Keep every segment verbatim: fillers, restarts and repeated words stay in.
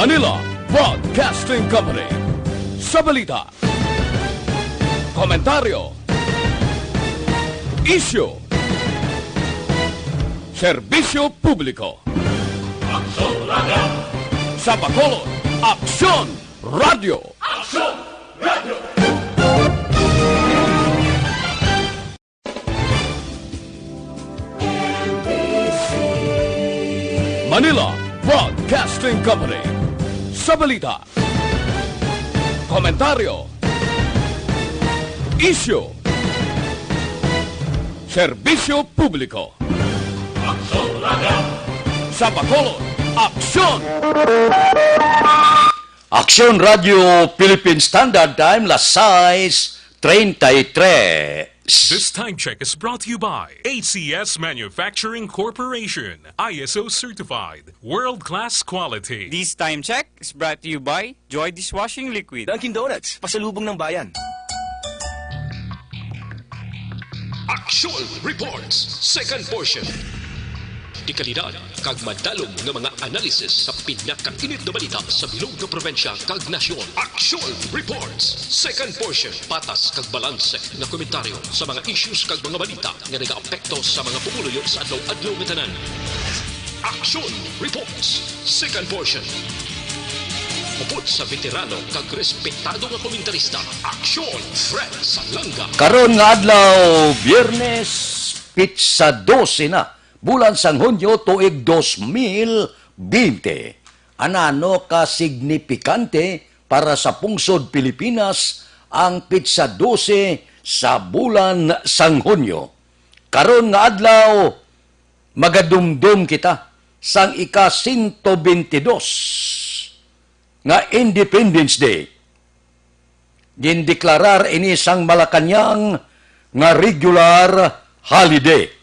Manila Broadcasting Company. Sa balita, komentaryo, isyu, serbisyo publiko. Aksyon Radio! Sa Bacolod, Aksyon Radio! Aksyon Radio! Manila Broadcasting Company. Sa balita, komentaryo, isyu, serbisyo publiko. Aksyon Radio! Sa Bacolod, Aksyon! Aksyon Radio Philippine Standard Time, las sais treinta y tres. This time check is brought to you by A C S Manufacturing Corporation, I S O certified, world-class quality. This time check is brought to you by Joy Dishwashing Liquid. Dunkin' Donuts, pasalubong ng bayan. Action Reports, second portion. Dekalidad kag madalom nga mga analisis sa pinakainit nga balita sa bilog nga probinsya kag nasyon. Action Reports, second portion. Patas kag balanse nga komentaryo sa mga issues kag mga balita nga nagaapekto sa mga pumuluyo sa adlaw-adlaw nga tanan. Action Reports, second portion. Upod sa veterano kag respetado nga komentarista, Action Fred Salanga. Karon nga adlaw, Biyernes, pitsa dose na, bulan sang Hunyo, tuig dos mil bente. Anano ka signifikante para sa pungsod Pilipinas ang pitsa dose sa bulan sang Hunyo? Karon nga adlaw, magadumdom kita sang ika-sento bentidus nga Independence Day. Gindeklarar ini sang Malacañang nga regular holiday.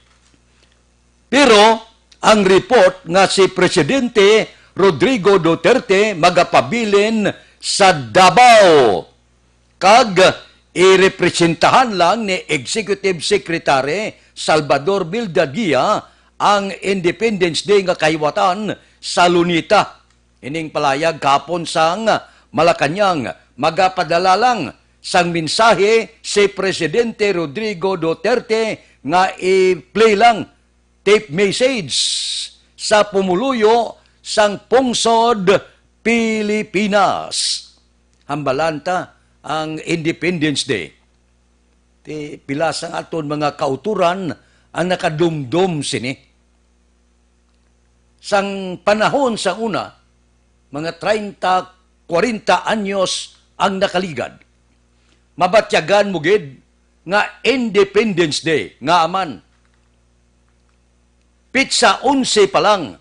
Pero ang report nga si Presidente Rodrigo Duterte magapabilin sa Davao kag irepresentahan lang ni Executive Secretary Salvador Bildaguia ang Independence Day nga kahiwatan sa Luneta. Ining palayag kahapon sang Malacañang, magapadala lang sang mensahe si Presidente Rodrigo Duterte nga i-play lang, tape message sa pumuluyo sang pungsod Pilipinas. Hambalan ta ang Independence Day. Ti, pila sang aton mga kautoran ang nakadumdom sini. Sang panahon sa una, mga treinta, kwarenta anyos ang nakaligad. Mabatyagan mo gid nga Independence Day, ngaa man, pitsa onse pa lang,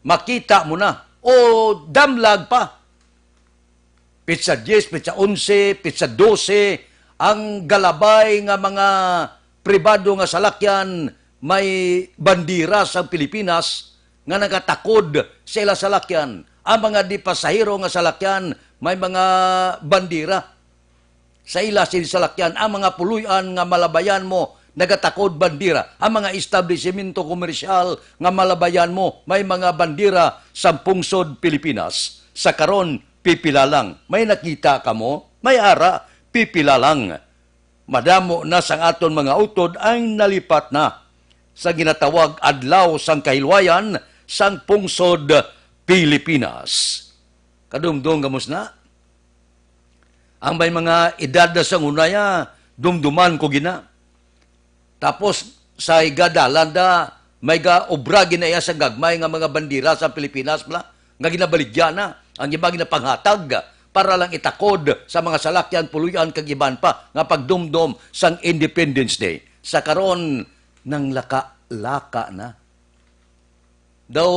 makita mo na, o damlag pa. Pitsa diyes, pitsa onse, pitsa dose, ang galabay nga mga pribado nga salakyan may bandira sang Pilipinas nga nagatakod sa ila salakyan. Ang mga di pasahero nga salakyan may mga bandira sa ila sini salakyan. Ang mga puloy-an nga malabayan mo nagatakod bandira. Ang mga establisimento komersyal nga malabayan mo may mga bandira sang pungsod Pilipinas. Sa karon, pipila lang. May nakita kamo? May ara, pipila lang. Madamo na sang aton mga utod ang nalipat na sa ginatawag Adlaw sang Kahilwayan sang Pungsod Pilipinas. Kadumdom, kamus na? Ang may mga edad na sang una ya, dumduman ko gina. Tapos, sa igadalan da, may ga obra gina iya sa gagmay nga mga bandira sa Pilipinas bala, nga ginabaligya na, ang iba ginapanghatag para lang itakod sa mga salakyan, puloy-an kag iban pa nga pagdumdom sang Independence Day. Sa karon, nanglaka-laka na. Daw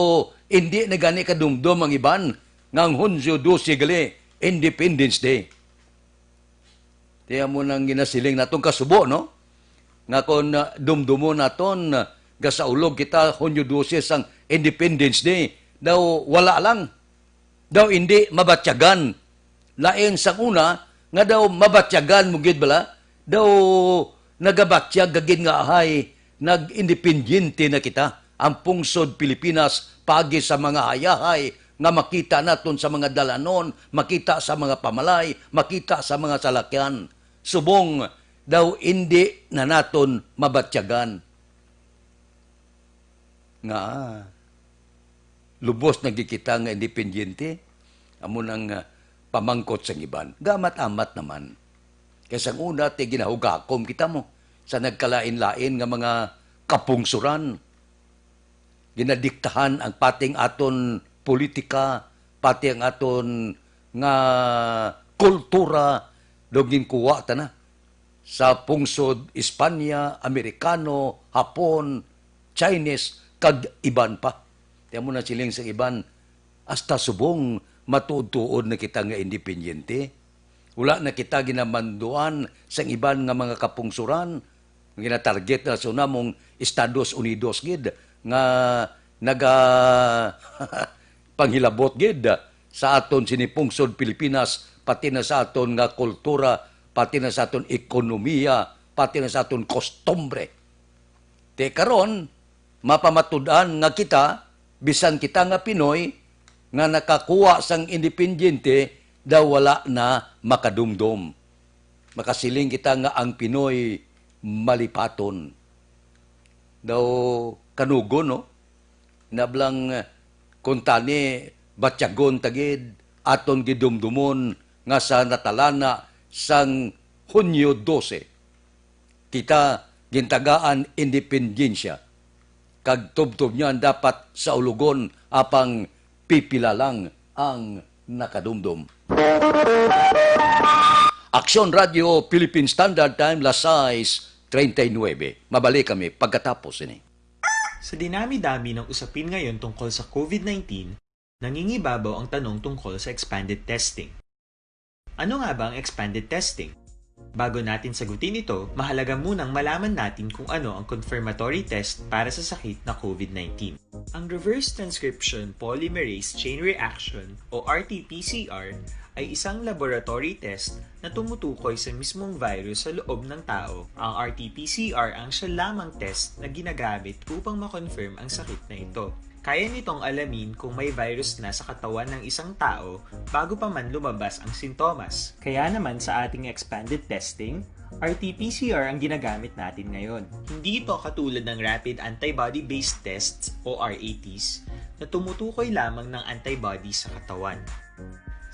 indi na gani kadumdom ang iban nga ang Hunyo dose gali Independence Day. Ti amo nang ginasiling naton kasubo, no? Nga kon, ah, dumdumon naton, ah, gasaulog kita Hunyo dose sang Independence Day, daw wala lang. Daw indi mabatyagan. Lain sang una nga daw mabatyagan mo gid bala, daw nagabatyag gagid nga ahay, nag-independiente na kita. Ang pungsod Pilipinas paagi sa mga hayahay nga makita naton sa mga dalanon, makita sa mga pamalay, makita sa mga salakyan. Subong daw indi na naton mabatyagan. Nga, lubos na gid kita nga independiente, amo nang, ah, pamangkot sang iban. Gamat-amat naman. Kay sang una, ti ginahugakom kita mo sa nagkalain-lain nga mga kapungsuran. Ginadiktahan ang pating aton politika, pati ang aton nga kultura, daw ginkuha ta na sa pungsod Espanya, Amerikano, Hapon, Chinese, kag iban pa. Kaya mo na siling sa iban, hasta subong matuod-tuod na kita nga independiente. Wala na kita ginamanduan sang iban nga mga kapungsuran. Ginatarget na sa namong Estados Unidos gid nga naga panghilabot gid sa aton sini pungsod Pilipinas, pati na sa aton nga kultura, pati na sa aton ekonomiya, pati na sa aton kostumbre. Ti karon, mapamatud-an nga kita, bisan kita nga Pinoy, nga nakakuha sang independiente, daw wala na makadumdom. Makasiling kita nga ang Pinoy malipaton. Daw kanugon, no? Nablang, eh, kuntani, batyagon ta gid, aton gidumdumon nga sa natalana sang Hunyo dose, kita gintagaan independensya, kag tubtob niyan dapat sa ulugon, apang pipila lang ang nakadumdom. Aksyon Radio, Philippine Standard Time, las sais treinta y nueve. Mabalik kami pagkatapos ini. Sa dinami-dami ng usapin ngayon tungkol sa COVID nineteen, nangingibabaw ang tanong tungkol sa expanded testing. Ano nga ba ang expanded testing? Bago natin sagutin ito, mahalaga munang malaman natin kung ano ang confirmatory test para sa sakit na COVID nineteen. Ang reverse transcription polymerase chain reaction o R T P C R ay isang laboratory test na tumutukoy sa mismong virus sa loob ng tao. Ang R T P C R ang siya lamang test na ginagamit upang ma-confirm ang sakit na ito. Kaya nitong alamin kung may virus na sa katawan ng isang tao bago pa man lumabas ang sintomas. Kaya naman sa ating expanded testing, R T P C R ang ginagamit natin ngayon. Hindi ito katulad ng rapid antibody-based tests o R A Ts na tumutukoy lamang ng antibody sa katawan.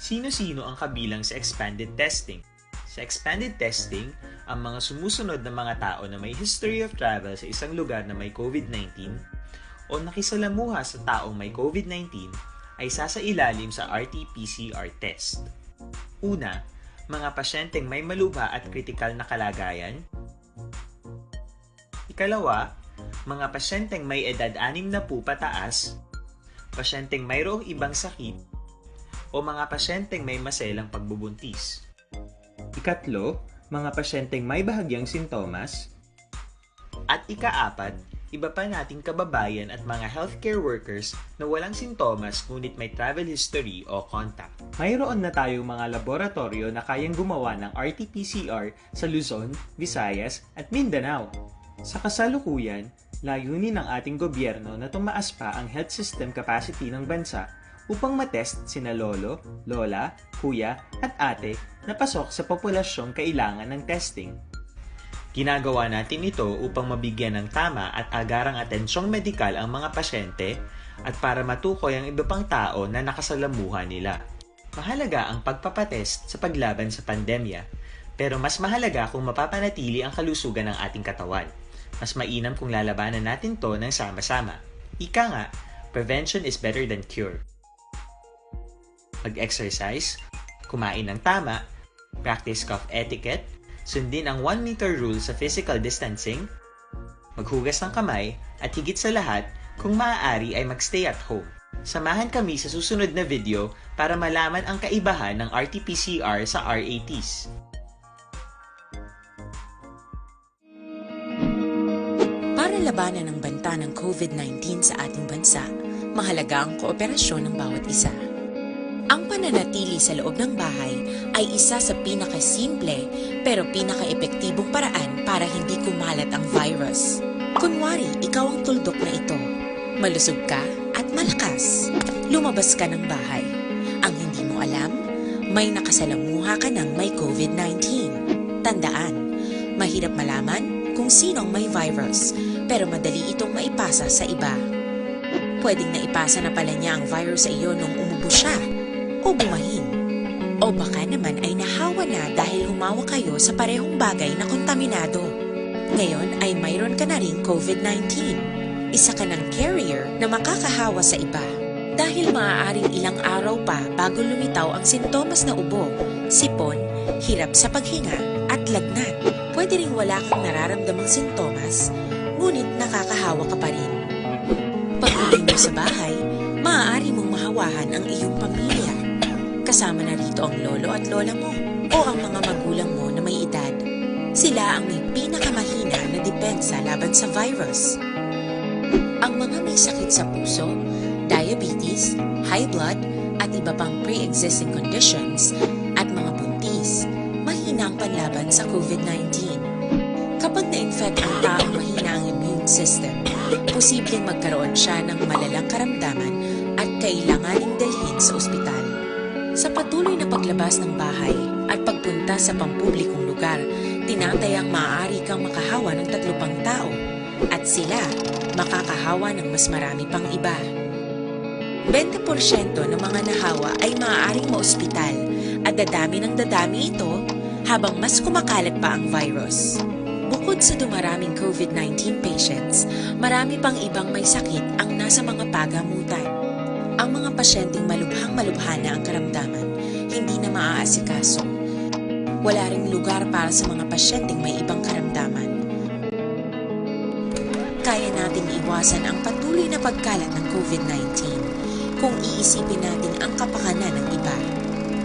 Sino-sino ang kabilang sa expanded testing? Sa expanded testing, ang mga sumusunod na mga tao na may history of travel sa isang lugar na may COVID nineteen o nakisalamuha sa taong may COVID nineteen ay sasailalim sa R T P C R test. Una, mga pasyenteng may malubha at kritikal na kalagayan. Ikalawa, mga pasyenteng may edad anim na pupataas, pasyenteng mayroong ibang sakit, o mga pasyenteng may maselang pagbubuntis. Ikatlo, mga pasyenteng may bahagyang sintomas. At ikaapat, iba pa nating kababayan at mga healthcare workers na walang sintomas ngunit may travel history o contact. Mayroon na tayong mga laboratoryo na kayang gumawa ng R T P C R sa Luzon, Visayas, at Mindanao. Sa kasalukuyan, layunin ng ating gobyerno na tumaas pa ang health system capacity ng bansa upang matest sina lolo, lola, kuya, at ate na pasok sa populasyong kailangan ng testing. Ginagawa natin ito upang mabigyan ng tama at agarang atensyong medikal ang mga pasyente at para matukoy ang iba pang tao na nakasalamuha nila. Mahalaga ang pagpapatest sa paglaban sa pandemya, pero mas mahalaga kung mapapanatili ang kalusugan ng ating katawan. Mas mainam kung lalabanan natin 'to ng sama-sama. Ika nga, prevention is better than cure. Mag-exercise, kumain ng tama, practice cough etiquette, sundin ang one meter rule sa physical distancing, maghugas ng kamay, at higit sa lahat, kung maaari ay mag-stay at home. Samahan kami sa susunod na video para malaman ang kaibahan ng R T P C R sa R A Ts. Para labanan ang banta ng COVID nineteen sa ating bansa, mahalaga ang kooperasyon ng bawat isa. Ang pananatili sa loob ng bahay ay isa sa pinakasimple pero pinakaepektibong paraan para hindi kumalat ang virus. Kunwari, ikaw ang tuldok na ito. Malusog ka at malakas. Lumabas ka ng bahay. Ang hindi mo alam, may nakasalamuha ka ng may COVID nineteen. Tandaan, mahirap malaman kung sino ang may virus, pero madali itong maipasa sa iba. Pwedeng naipasa na pala niya ang virus sa iyo nung umubo siya o bumahin. O baka naman ay nahawa na dahil humawa kayo sa parehong bagay na kontaminado. Ngayon ay mayroon ka na ring COVID nineteen. Isa ka ng carrier na makakahawa sa iba. Dahil maaaring ilang araw pa bago lumitaw ang sintomas na ubo, sipon, hirap sa paghinga, at lagnat. Pwede ring wala kang nararamdamang sintomas, ngunit nakakahawa ka pa rin. Pag-uwi mo sa bahay, maaari mong mahawahan ang iyong pamilya. Kasama na rito ang lolo at lola mo o ang mga magulang mo na may edad. Sila ang may pinakamahina na depensa laban sa virus. Ang mga may sakit sa puso, diabetes, high blood, at iba pang pre-existing conditions, at mga buntis, mahina ang panlaban sa COVID nineteen. Kapag na-infect ang taong mahina ang immune system, posibleng magkaroon siya ng malalang karamdaman at kailanganing dalhin sa ospital. Sa patuloy na paglabas ng bahay at pagpunta sa pampublikong lugar, tinatayang maaari kang makahawa ng tatlo pang tao at sila makakahawa ng mas marami pang iba. Bente porsyento ng mga nahawa ay maaaring maospital at dadami ng dadami ito habang mas kumakalat pa ang virus. Bukod sa dumaraming COVID nineteen patients, marami pang ibang may sakit ang nasa mga pagamutan. Ang mga pasyenteng malubhang-malubha na ang karamdaman, hindi na maaasikaso. Wala ring lugar para sa mga pasyenteng may ibang karamdaman. Kaya nating iwasan ang patuloy na pagkalat ng COVID nineteen kung iisipin natin ang kapakanan ng iba.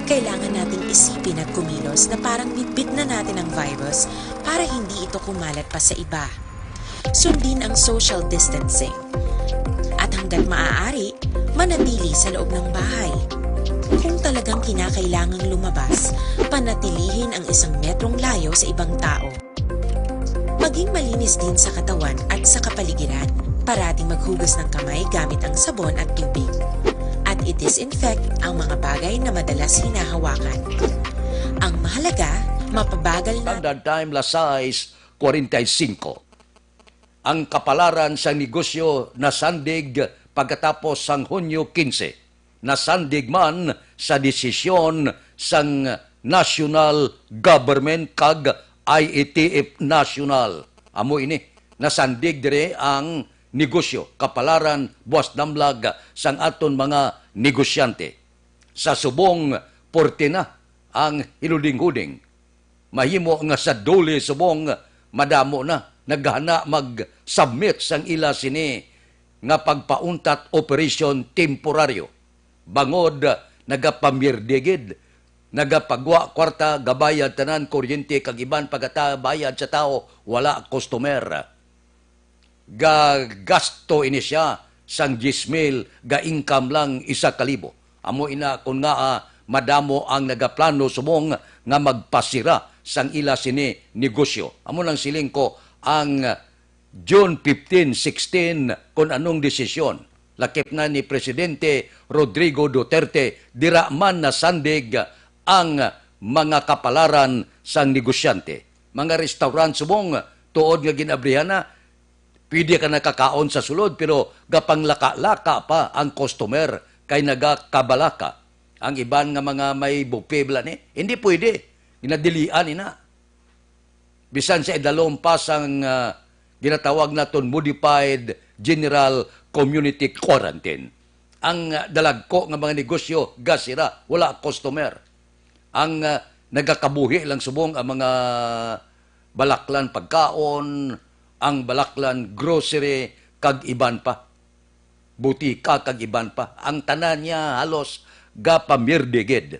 Kailangan nating isipin at kumilos na parang bitbit na natin ang virus para hindi ito kumalat pa sa iba. Sundin ang social distancing. At hanggat maaari, manatili sa loob ng bahay. Kung talagang kinakailangang lumabas, panatilihin ang isang metrong layo sa ibang tao. Maging malinis din sa katawan at sa kapaligiran. Parating maghugas ng kamay gamit ang sabon at tubig. At i-disinfect ang mga bagay na madalas hinahawakan. Ang mahalaga, mapabagal na Standard Time, las sais cuarenta y cinco. Ang kapalaran sang negosyo nasandig pagkatapos sang Hunyo quince. Nasandig man sa desisyon sang national government kag I A T F National. Amo ini, nasandig diri ang negosyo, kapalaran, buas damlag sang aton mga negosyante. Sa subong, porte na ang hinudinghuding. Mahimo nga sa DOLE subong madamo na naghana mag-submit sang ila sini nga pagpauntat operasyon temporaryo. Bangod nagapamirdegid, nagapagwa kwarta, gabayad tanan, kuryente kag iban pagatabayad sa tawo, wala customer. Gagasto ini sia sang diyes mil, ga-income lang isa ka libo. Amo ina kon ngaa madamo ang nagaplano subong nga magpasira sang ila sini negosyo. Amo nang siling ko, ang June fifteen, sixteen, kon anong desisyon lakip na ni Presidente Rodrigo Duterte, dira man nasandig ang mga kapalaran sang negosyante. Mga restaurant subong, tuod nga gin-abrihan na, pwede ka nakakaon sa sulod, pero gapanglaka-laka pa ang customer kay nagakabalaka. Ang iban nga mga may buffet bala ni, hindi pwede. Ginadilian ina. Bisan sa idalom pa sang, ah, ginatawag naton modified general community quarantine. Ang, ah, dalagko nga mga negosyo, gasira, wala customer. Ang, ah, nagakabuhi lang subong ang mga balaklan pagkaon, ang balaklan grocery, kag iban pa. Butika, kag iban pa. Ang tanan niya halos gapamirdegid.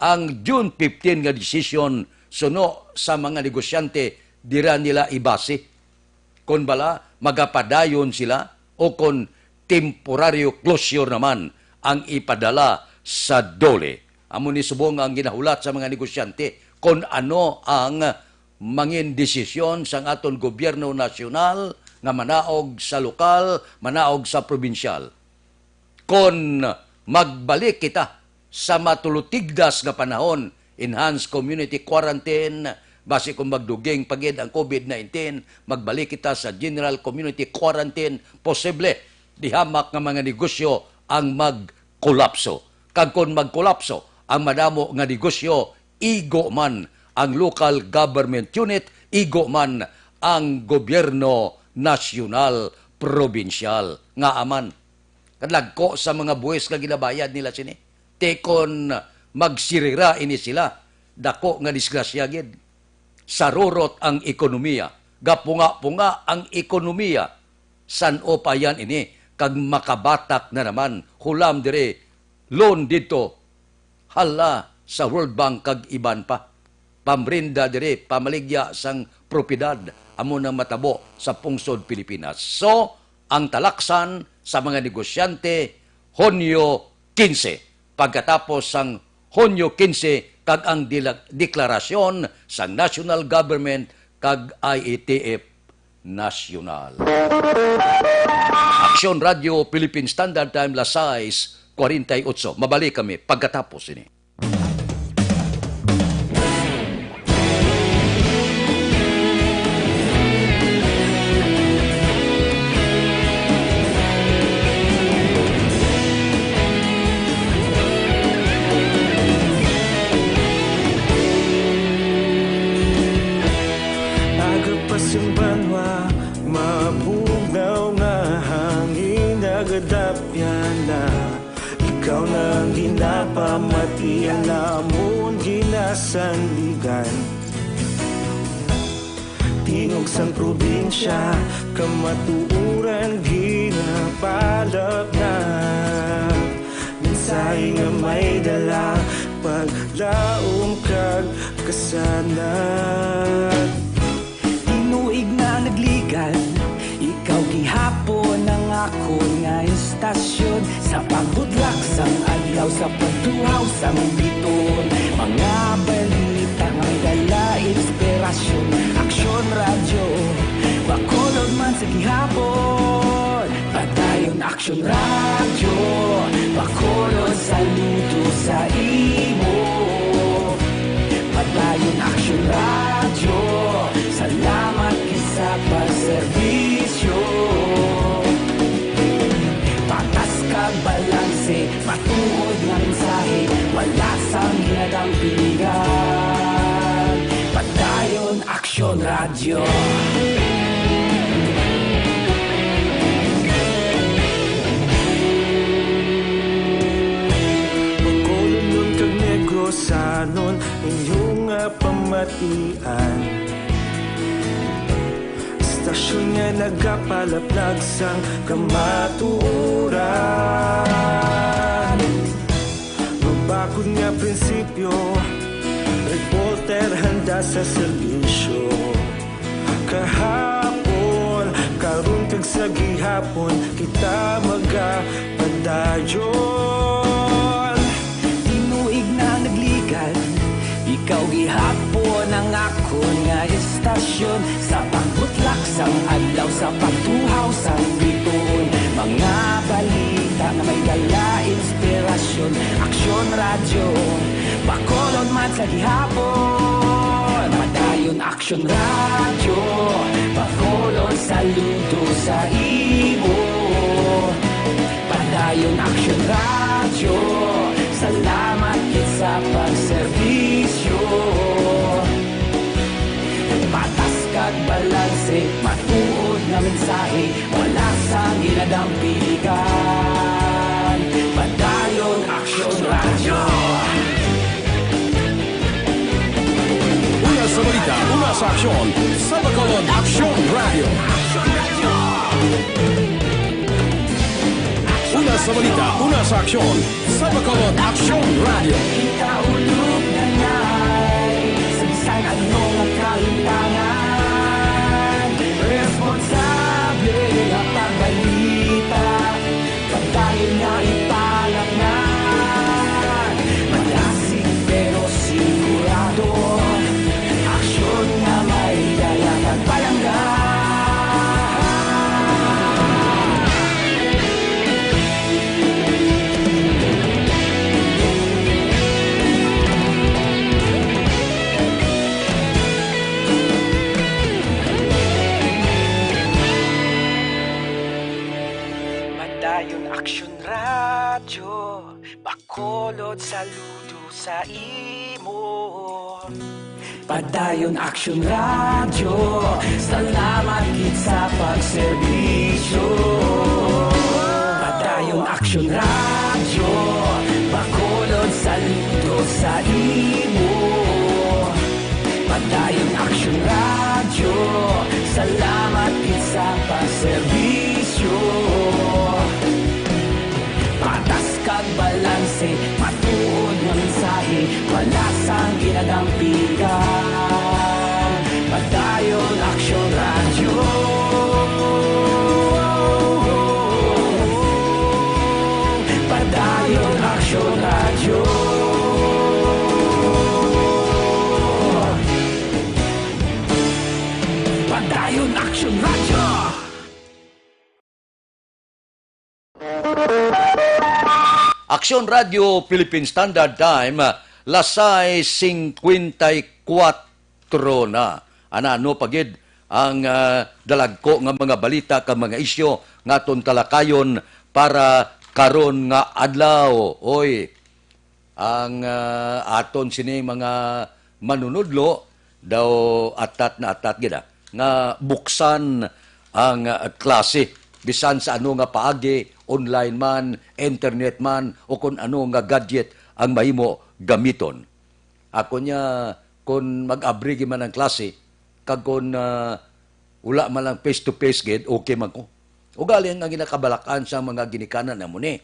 Ang June fifteen nga desisyon suno sa mga negosyante, dira nila ibase kon bala magapadayon sila o kon temporaryo closure naman ang ipadala sa DOLE. Amo ni subong ang ginahulat sa mga negosyante kon ano ang mangin desisyon sang aton gobyerno nasyonal nga manaog sa lokal, manaog sa probinsyal. Kon Magbalik kita sa matulutigdas nga panahon, enhanced community quarantine, basi kung magduging pa gid ang covid nineteen, magbalik kita sa general community quarantine, posible di hamak nga mga negosyo ang magkolapso. Kag kon magkolapso ang madamo nga negosyo, igo man ang local government unit, igo man ang gobyerno nasyonal, probinsyal. Ngaa man? Kadlagko sa mga buhis nga ginabayad nila sini. Ti kon magsirira ini sila, dako nga disgrasya gid. Sarurot ang ekonomiya, gapunga-punga ang ekonomiya. San-o pa yan ini, kag makabatak na naman, hulam diri, loan didto, hala sa World Bank kag iban pa. Pamrenda diri, pamaligya sang propiedad, amo nang matabo sa pungsod Pilipinas. So, ang talaksan sa mga negosyante, Hunyo quince, pagkatapos sang Hunyo quince kag ang dila-, deklarasyon sang national government kag I E T F nasyonal. Aksyon Radyo, Philippine Standard Time, las sais cuarenta y ocho. Mabalik kami pagkatapos ini. Agapas ang banwa, mabugnaw nga hangin, nagadapyan na. Ikaw na ang ginapamati, ang amon ginasandigan. Tingog sang probinsya, kamatuoran ginapalapnap. Mensahe nga may dala, paglaom kag kasanag. Tinuig na nagligan, ikaw gihapon ang akon nga istasyon. Sa pagbutlak sang adlaw, sa pagtuhaw sang biton, mga balita nga may dala inspirasyon. Aksyon Radyo, Bacolod man sa gihapon. Padayon Aksyon Radyo, Bacolod, saludo sa imo. Padayon Aksyon Radyo, salamat gid sa pagserbisyo. Patas kag balanse, matuod nga mensahe, wala sang ginadampingan. Padayon Aksyon Radyo. Bacolodnon kag Negrosanon, inyo nga pamatian. Istasyon nga nagapalaplag sang kamatuoran. Mabakod nga prinsipyo, reporter handa sa serbisyo. Kahapon, karon, kag sa gihapon, kita magapadayon. Tinuig na nagligan, ikaw gihapon ang akon nga istasyon. Sa pagbutlak sang adlaw, sa pagtuhaw sang bituon, mga balita nga may dala inspirasyon. Aksyon Radyo, Bacolod man sa gihapon. Padayon Aksyon Radyo, Bacolod, saludo sa imo. Padayon Aksyon Radyo, salamat gid sa pagserbisyo. Patas kag balanse, matuod nga mensahe, wala sang ginadampingan. Padayon Aksyon Radyo. Una sa balita, una sa aksyon, sa Bacolod Aksyon Radyo. Una sa balita, una sa aksyon, sa Bacolod Aksyon Radyo. Kita ulog na ngay, sa bisan ano nga kalimtangan, responsable nga pagbalita, padayon nga ipalapngan. Madasig pero sigurado, aksyon nga may dala kag palangga. Radyo Bacolod, saludo sa imo. Padayon Aksyon Radyo, salamat gid sa pagserbisyo. Padayon Aksyon Radyo, Bacolod, saludo sa imo. Padayon Aksyon Radyo, salamat gid sa pagserbisyo. Patas kag balanse, matuod nga mensahe, wala sang ginadampigan. Padayon Aksyon Radyo. Padayon Aksyon Radyo. Padayon Aksyon Radyo. Aksyon Radyo Philippine Standard Time, las sais singkwenta y kuwatro na. Ano-ano pa gid ang, ah, dalagko nga mga balita kag mga isyu nga aton talakayon para karon nga adlaw. Oy, ang, ah, aton sini mga manunudlo daw atat na atat gid, ah, nga buksan ang, ah, klase bisan sa ano nga paagi, online man, internet man, o kon ano nga gadget ang mahimo gamiton. Ako niya, kon mag-abri gid man ang klase, kag kon, ah, wala man lang face to face gid, okay man ko. Ugaling ang ginakabalak-an sa mga ginikanan amo ni,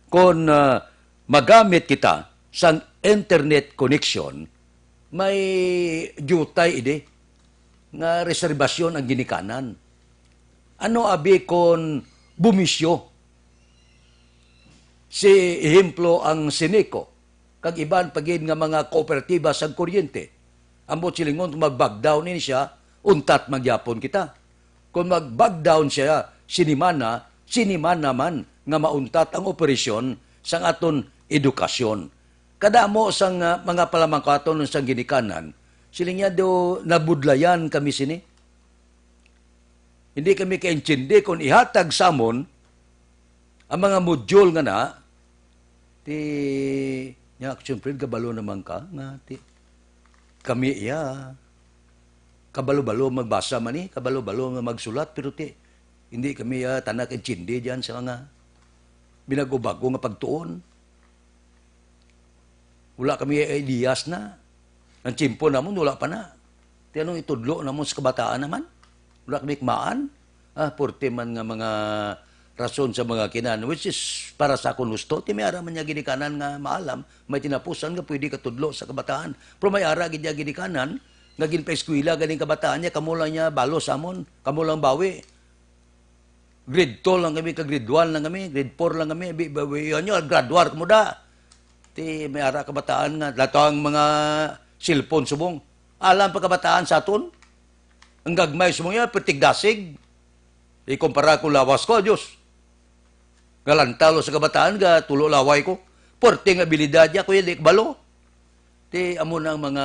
kon, ah, magamit kita sang internet connection, may diutay ini nga reserbasyon ang ginikanan. Ano abi kon bumisyo? Si ehemplo ang Sineco kag iban pa gid nga mga kooperatiba sang kuryente. Ambot silingon kung mag-back down ini siya, untat man gyapon kita. Kung mag-back down siya sinimana, sinimana man nga mauntat ang operasyon sang aton edukasyon. Kadamo sang, ah, mga palamangkaton sang ginikanan, siling niya, "Do nabudlayan kami sini." Hindi kami kaintindi kung ihatag sa amon ang mga module nga na, ti, nya, Action Friend, kabalo naman ka nga, ti, kami iya, kabalo-balo magbasa man ni, kabalo-balo nga magsulat, pero ti, hindi kami iya tanak intindi diyan sa mga binago-bago nga pagtuon. Wala kami ideas na. Ang tiyempo namon, wala pa na. Ti anong itudlo namon sa kabataan naman? Wala kami kumaan. Ah, porte man nga mga rason sa mga kinan, which is para sa akon husto. Ti may ara man niya ginikanan nga maalam, may tinapusan nga pwede katudlo sa kabataan. Pero may ara gid niya ginikanan nga ginpaeskwela ganing kabataan niya, kamo lang niya balos amon, kamo lang bawi. Grade two lang kami, ka grade one lang kami, grade four lang kami, bi-, bi-, bi-, yun yun, graduar kamo da. Ti may ara kabataan nga, lato ang mga cellphone subong. Alam pa kabataan sa aton? Ang gagmay subong yan, pertig dasig. Ikumpara ko lawas ko, Diyos. Galantalo sa kabataan, ga tulo laway ko. Puwerte nga abilidad niya, kuya, di kabalo. Ti amo na ang mga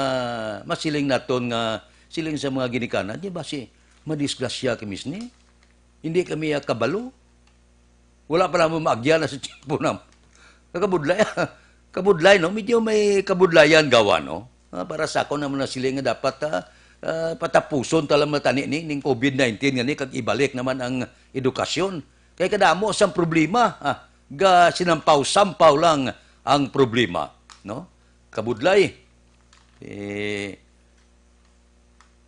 masiling naton nga siling sa mga ginikanan, di ba, si madisgrasya kami sini? Hindi kami, ah, kabalo. Wala pa naman maagyan na sa tiyempo na. Kabudlay, kabudlay, no? Medyo may kabudlayan gawa, no? Ah, para sa ako naman na siling nga dapat, ah, ah, patapuson ta lang matani ni, ning covid nineteen nga ni, kag ibalik naman ang edukasyon. Kay kadamo sang problema, ah, ga sinampaw-sampaw lang ang problema, no? Kabudlay. Eh,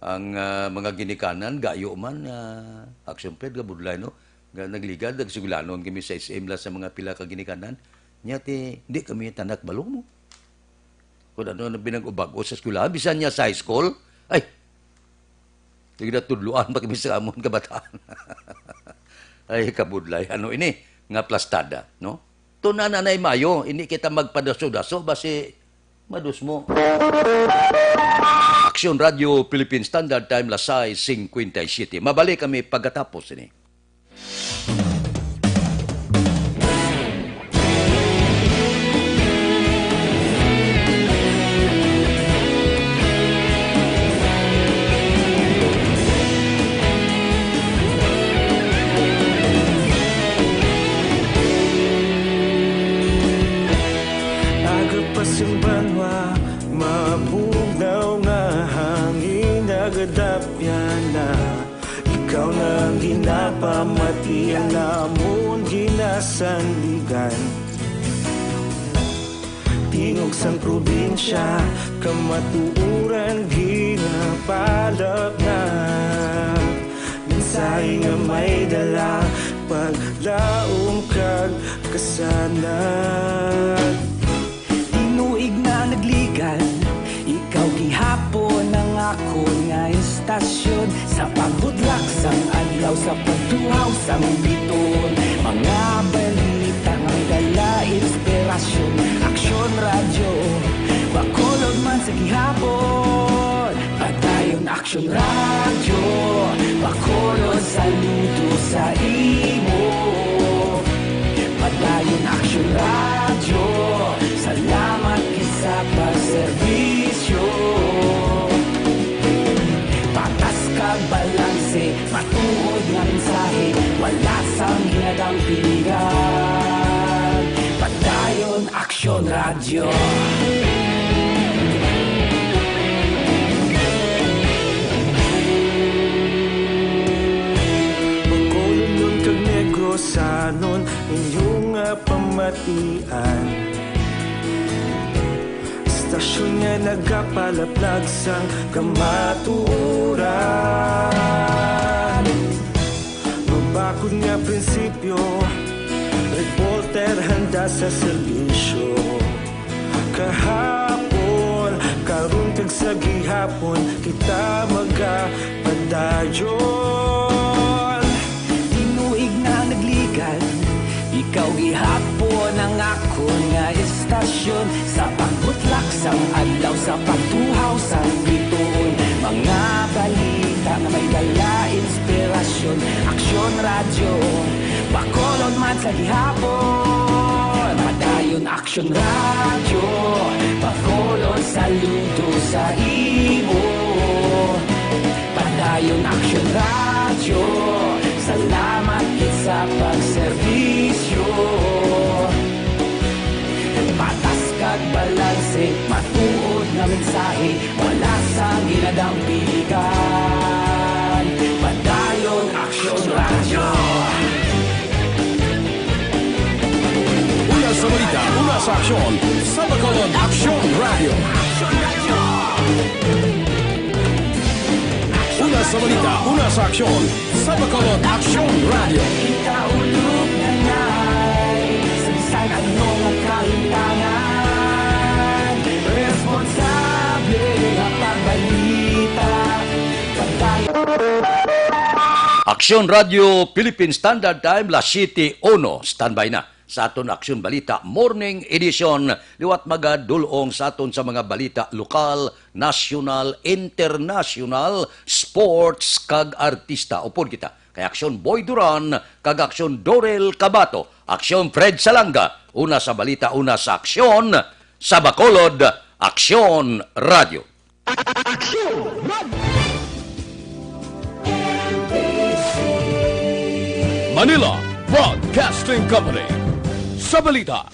ang, ah, mga ginikanan, gayo man, ah, Action Fed, kabudlay, no? Ga-, nagligad, nagsuglanon kami sa S M la sa mga pila ka ginikanan. Nya ti, di kami tanak balo mo. Kung ano na binag-o-bag-o sa eskwelahan, bisan niya sa high school, ay, tigda tudloan pa kami sa amon kabataan. Ay, kabudlay. Ano ini? Nga plastada, no? Tuna na nay mayo, hindi kita magpadaso-daso, basi madusmo. Aksyon Radio Philippine Standard Time, las sais singkwenta y siyete. Mabalik kami pagkatapos ini. sandigan. Tingog sang probinsya, kamatuoran ginapalapnap. Mensahe nga may dala, paglaom kag kasanag. Tinuig na nagligad, ikaw gihapon ang akon nga istasyon. Sa pagbudlak sang adlaw, sa pagtuhaw sang bituon, mga balita nga may dala inspirasyon. Aksyon Radyo, Bacolod man sa gihapon. Padayon Aksyon Radyo, Bacolod, saludo sa imo. Padayon Aksyon Radyo, salamat gid sa pagserbisyo. Patas kag balanse, matuod nga mensahe, wala sang ginadang piligan. Padayon Aksyon Radyo. Bacolodnon kag Negrosanon, inyo nga pamatian. Istasyon nga nagapalaplag sang kamatuoran. Mabakod nga prinsipyo, reporter handa sa serbisyo. Kahapon, karon kag sa gihapon, kita magapadayon. Tinuig na nagligad, ikaw gihapon ang akon nga istasyon. Sa pagbutlak sang adlaw, sa pagtuhaw sang bituon, mga balita nga may dala inspirasyon. Aksyon Radyo, Bacolod man sa gihapon. Padayon Aksyon Radyo, Bacolod, saludo sa imo. Padayon Aksyon Radyo, salamat gid sa pagserbisyo. Patas kag balanse, matuod nga mensahe, wala sang ginadang piligan. Padayon Aksyon Radyo. Una sa balita, una sa aksyon, sa Bacolod Aksyon Radyo. Una sa balita, una sa aksyon, sa Bacolod Aksyon Radyo. Kita ulog na nay, sa bisan ano nga kahintangan, responsable nga pagbalita. Aksyon Radyo Philippine Standard Time, las siete uno. Standby na sa aton Aksyon Balita Morning Edition. Liwat magadulong sa aton sa mga balita lokal, nasyonal, internasyonal, sports, kag artista. Upod kita kay Aksyon Boy Duran kag Aksyon Dorel Cabato, Aksyon Fred Salanga. Una sa balita, una sa aksyon, sa Bacolod, Aksyon Radyo. Aksyon Radyo. Manila Broadcasting Company. Sa balita,